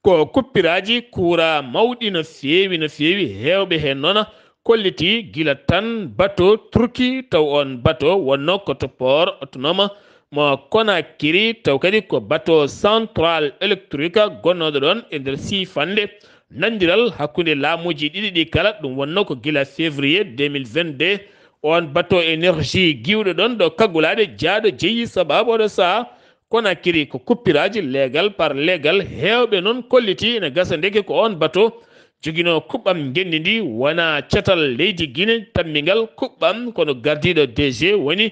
Ko kuppiraaji kuuraa mawɗi no feewi, no feewi. Heewɓe heen noon kolliti gila tan bato Turki, taw oon bato wonno ko to port autonome mo Konakiri, taw kadi ko bato central électrique gonnooɗo ɗoon e nder siifannde nanndiral hakkunde laamuuji ɗiɗi ɗi kala. Ɗum wonno ko gila février deux mille vingt-deux, oon bato énergie giwɗo ɗoon ɗo kaggulaaɗe jaaɗo jeyi sabaabu oɗo sahaa Konakiri ko kuppiraaji leegal par leegal. Heewɓe noon kolliti ene gasa ndeke ko oon bato joginoo kuɓɓam ngenndi ndi, wonaa catal leydi Gine tammingal kuɓɓam, kono gardiiɗo D G woni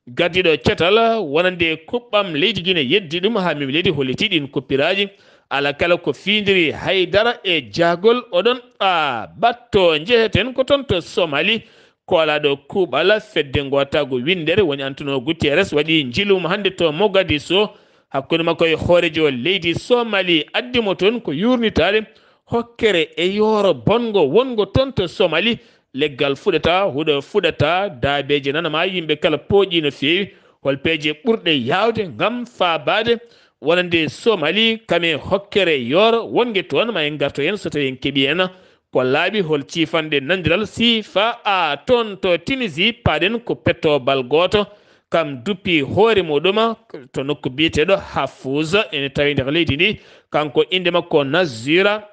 gardiiɗo catal wonande kuɓɓam leydi Gine yeddi ɗum haa memi leydi holliti ɗiin kuppiraaji. Alaa kala ko fiindiri haydara e jahgol oɗon a bato. Njeheten ko toon to Somali. Koolaaɗo kuuɓal fedde ngootaagu winndere woni Antonio Guterres waɗi njilum hannde to Mogadiscio hakkunde makko e hooreejo leydi Somali. Addi mo toon ko yuurnitaade hokkere e yooro bonngo wonngo toon to Somali. Leggal fuɗata, huɗo fuɗata, daabeeje nana maa, yimɓe kala pooƴi no feewi. Hol peeje ɓurɗe yaawde ngam faabaade wonande Somali kam e hokkere yooro wonnge toon? Ma en ngarto heen so tawii en keɓii en. Ko laaɓi hol ciifanɗe nanndiral si faa toon to Tunisie, paaɗen ko petto bal gooto, kam duppi hoore muɗum to nokku biyeteeɗo Hafouza, ene tawi nder leydi ndi. Kanko innde makko Nazira,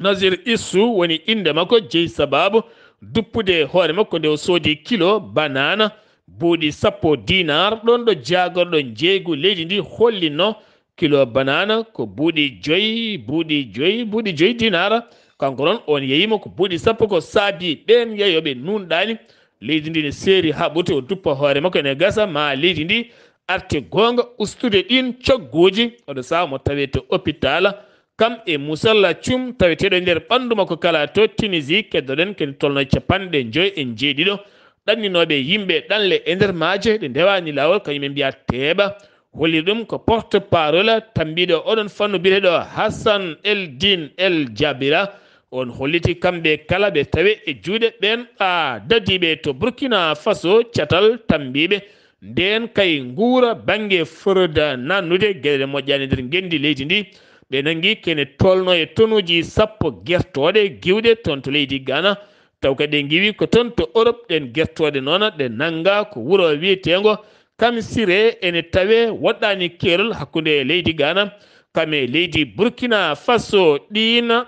Nazir Issu woni innde makko, jeyi sabaabu duppude hoore makko nde o soodi kilo banana buuɗi sappo dinar, ɗoon ɗo jaagorɗo njeeygu leydi ndi hollinno kilo banana ko buuɗi joyi, buuɗi joyi, buuɗi joyi dinara. Kanko noon, oon yeeyii mo ko buuɗi sappo, ko saabii ɓeen yeeyooɓe nuunɗaani. Leydi ndi ne seeri haa ɓurti, o duppa hoore makko, ene gasa ma leydi ndi arte goonga ustude ɗiin cogguuji. Oɗo sahaa mo tawee to opitaal, kam e Musalla Cum, taweteeɗo e nder ɓanndu makko kala to Tunisie, keddoɗen kene tolno e capanɗe joy e njeeɗiɗo. Ɗanninooɓe yimɓe ɗanle e nder maaje ɗe ndewaani laawol, kañum en mbiyaa teeɓa. Holli ɗum ko porte-parole tambiiɗo oɗon fannu biyeteeɗo Hassan El Din El Jabira. On holliti kamɓe kala ɓe tawe e juuɗe ɓeen a dadiiɓe to Burkina Faso catal tambiiɓe. Ndeen kay nguura bannge fraude nannude geɗe ɗe moƴƴaani nder ngenndi leydi ndi. Ɓe nanngi kene tolno e tonuuji sappo gertooɗe giwɗe toon to leydi Ghana. Taw kadi en ngiwi ko toon to Europe ɗeen gertooɗe noon ɗe nannga ko wuro wiyeteengo Kamisire ene tawee woɗɗaani keerol hakkunde leydi Ghana kam e leydi Burkina Faso. Ɗiin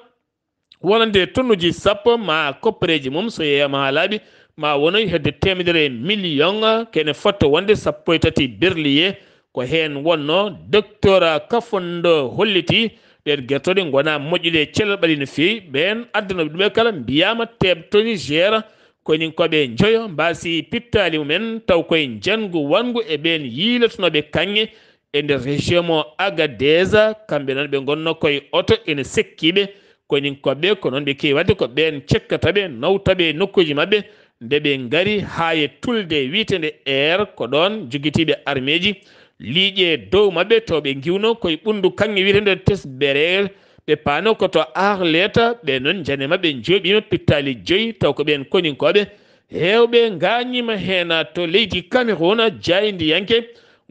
wonande tonnuji sappo ma koppareeji mum so yeeyaama haa laaɓi ma wonoy hedde teemedere million, kene fotto wonde sappo e tati berliye. Ko heen wonnoo docteur Kafondo holliti ɗeen gertooɗe ngonaa moƴƴude e cellal ɓalli no feewi. Ɓeen addanooɓe ɗum e kala mbiyaama teeɓto Niger. Koyninkooɓe njoyo mbaasi pittaali mumen taw koye njanngu wanngu e ɓeen yiilotonooɓe kaŋŋe e nder région mo Agadez. Kamɓe noon ɓe ngonno koye oto ene sekkiiɓe. Koyninkooɓe ko noon ɓe keewi waɗde, ko ɓeen cekkata ɓe, nawta ɓe e nokkuuji maɓɓe. Nde ɓe ngari haa e tulde wiyeteende Air, ko ɗoon jogitiiɓe armeeji liiƴe dow maɓɓe, taw ɓe ngiwno koye ɓunndu kaŋŋe wiyeteende Tesbere. Ɓe paano ko to Arleta, ɓe noon njane maɓɓe njooɓiima pittaali joyi, taw ko ɓeen koyninkooɓe. Heewɓe ngaañiima heen to leydi Cameroun, jaayndiyanke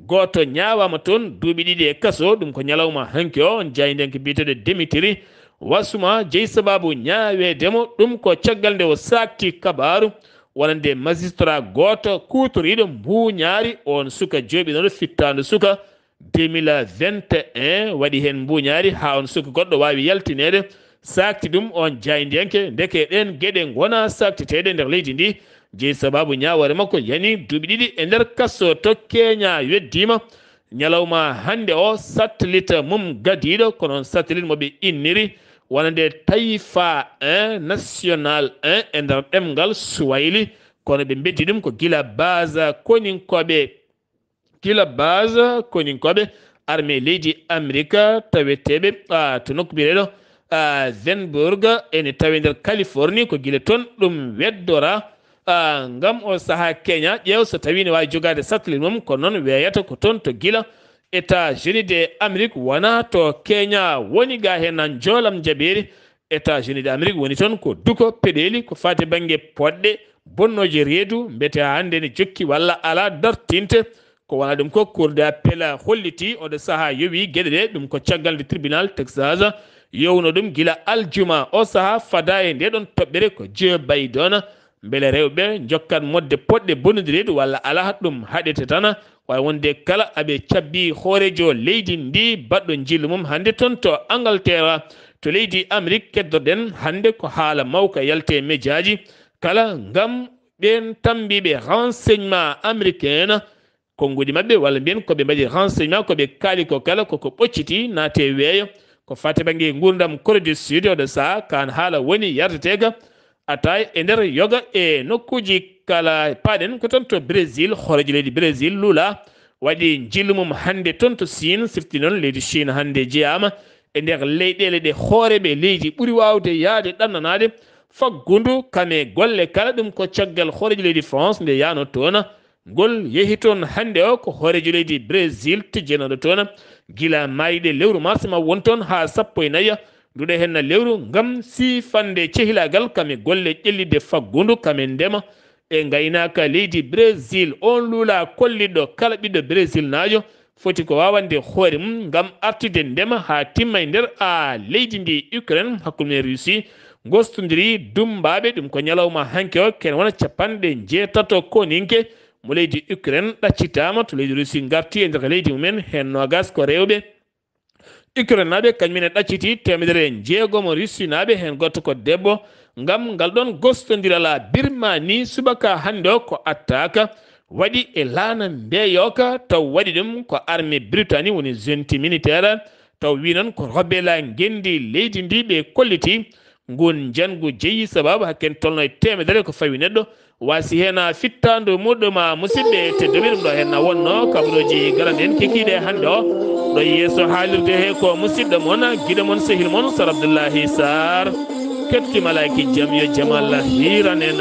gooto ñaawaama toon duuɓi ɗiɗi e kaso. Ɗum ko ñalawma hanki o, on jaayndiyanke biyeteeɗo Demitiri Wasuma jeyi sabaabu ñaaweede mo. Ɗum ko caggal nde o saakti kabaaru wonande magistrat gooto kuutoriiɗo mbuuñaari oon suka jooɓinooɗo fittaandu suka deux mille vingt et un, waɗi heen mbuuñaari haa on suka goɗɗo waawi yaltineede, saakti ɗum on jaayndiyanke. Ndeke ɗeen geɗe ngonaa saaktiteede nder leydi ndi, jeyi sabaabu ñaawoore makko yani duuɓi ɗiɗi e nder kaso to Keña. Weddiima ñalawma hannde o, satellite mum gadiiɗo, kono on satellite mo ɓe inniri wonande Taifa un National un e nder ɗemngal Swahili, kono ɓe mbeddi ɗum ko gila base koninkooɓe, gila base koninkooɓe armée leydi Amerika taweteeɓe, ah, to nokku biyeteeɗo, ah, Vandenberg, ene tawe nder Californie. Ko gila toon ɗum weddora, ah, ngam o sahaa Keña ƴeew so tawii ne waawi jogaade satellite mum, kono noon weeyata ko toon to gila États-Unis de Amérique wona to Keña woni, ga heen na njoolam jabeeri. États-Unis de Amérique woni toon ko duko peɗeeli ko faati bannge poɗɗe bonnooje reedu, mbete haa hannde ne jokki walla alaa dartinte. Ko wona ɗum ko Cour d'appel holliti oɗo sahaa yowi geɗe ɗe, ɗum ko caggal nde tribunal Texas yowno ɗum gila aljuma o sahaa fada e nde ɗon toɓɓere ko Joe Biden. Mbele rewɓe njokkat moɗde poɗɗe bonnude reedu walla alaa, ɗum haɗete tan. Wawi wonde kala aɓe cabbi hoorejo leydi ndi baɗɗo njillu mum hannde toon to Angleterre, to leydi Amérique. Keddoɗen hannde ko haala mawka yalte e mejaaji kala ngam ɓeen tambiiɓe renseignement américain, konnguɗi maɓɓe, walla mbiyen ko ɓe mbaɗi renseignement, ko ɓe kaali ko kala koko ɓocciti naate weeyo. Ko faati bannge nguurndam Corée du Sud, oɗo sahaa kaan haala woni yardeteeka ataay e nder yoga e nokkuuji kala. Paaɗen ko toon to Brésil, hooreejo leydi Brésil Lula waɗi njillu mum hannde toon to Siin, sifti noon leydi Chine hannde jeyaama e nder leyɗeele ɗe hooreeɓe leydi ɓuri waawde yahde ɗannanaade faggudu kam e golle kala. Ɗum ko caggal hooreejo leydi France nde yahno toon. Ngol yehi toon hannde o ko hooreejo leydi Brésil tijjanooɗo toon gila maayde lewru mars ma won toon haa sappo e nayi nduɗe heen na lewru ngam siifande cehilaagal kam e golle ƴellitde faggudu kam e ndema e ngaynaaka leydi Brésil. On Lula kolliɗo kala ɓiɗɗo Brésilnaajo foti ko waawande hoore mum ngam artude ndema haa timma e nder a leydi ndi Ukraine. Hakkunde men Russie gostondiri dummbaaɓe, ɗum ko ñalawma hanki o, ken wona capanɗe njeetato koninke mo leydi Ukraine ɗaccitaama to leydi Russie ngarti e nder leydi mumen, heen noogas ko rewɓe. Ukraine naaɓe kañum ene ɗacciti teemedere e jeego mo Russie naaɓe, heen gooto ko debbo. Ngam ngal ɗoon gostondiral a Birmanie, subaka hannde o ko attaque waɗi e laana mbeeyooka, taw waɗi ɗum ko armée Britannique, woni junte militaire, taw wi noon ko rebelle ngenndi leydi ndi ɓe kolliti. Ngun njanngu jeyi sababu hakken tolno e teemedere ko fawi neɗɗo, wasi heen a fittaandu muɗɗum a musidɓe tedduɓe. Ɗum ɗo heen na wonno kaɓrooji garanɗen kikiiɗe hannde o. Ɗo yeeso haalirde he ko musidɗo mon, giɗo mon, sehil mon, Sar Abdullahi Sar. Ketti malaaki jam yo jam Allah hiiran en.